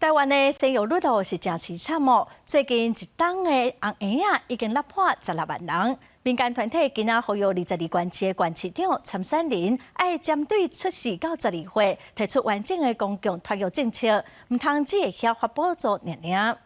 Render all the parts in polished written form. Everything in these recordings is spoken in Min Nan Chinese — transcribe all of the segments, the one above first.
台灣的生育率哦是誠淒慘哦，最近一冬的紅嬰仔已經落破16萬人。民間團體今仔呼籲22縣市的縣市長參選人，愛針對出世到12歲提出完整的公共托育政策，毋通只會曉發補助爾爾。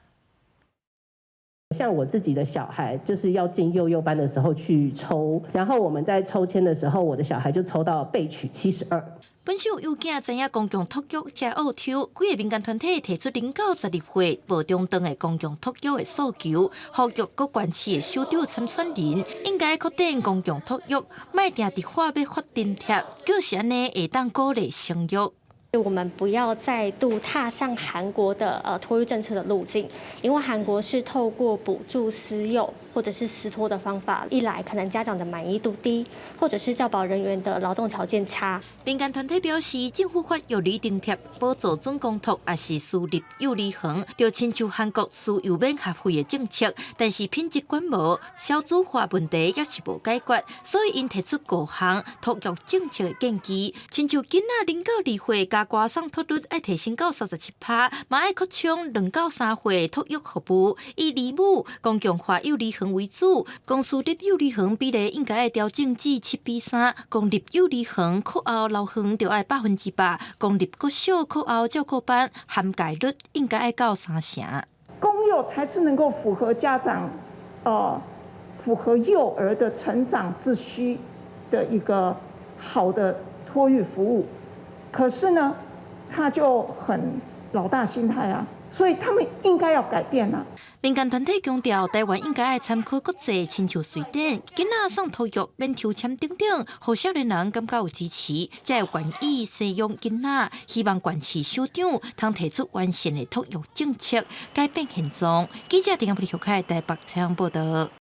像我自己的小孩，就是要進幼幼班的時候去抽，然後我們在抽籤的時候，我的小孩就抽到備取72。本身有幼囝知影公共托育才挖抽，幾個民間團體提出0到12歲無中斷的公共托育的訴求，呼籲各縣市的首長參選人應該擴展公共托育，莫定直喊欲發津貼，就是按呢會當鼓勵生育。我們不要再度踏上韓國的托育政策的路徑，因為韓國是透過補助私幼或者是私托的方法，一來可能家長的滿意度低，或者是教保人員的勞動條件差。民間團體表示，政府發育兒津貼補助準公托，抑是私立幼兒園，就親像韓國私幼免學費的政策，但是品質管無，少子化問題猶是無解決，所以𪜶提出五項托育政策的建議，親像囡仔0到2歲加外送托率愛提升到37趴，嘛愛擴充2到3歲托育服務，以離母公共化幼兒園為主，公私立幼兒園比例應該愛調整至7比3，公立幼兒園課後留園著愛100%，公立國小課後照顧班涵蓋率應該愛到三成。公幼才是能夠符合家長，符合幼兒的成長之需的一個好的托育服務。可是呢，他就很老大心態啊，所以他們應該要改變啊。民間團體強調，台灣應該愛參考國際，親像瑞典，囡仔送托育免抽籤等等，予少年人感覺有支持，才會願意生養囡仔。希望縣市首長通提出完善的托育政策，改變現狀。記者陳亞布里小開台北採訪報道。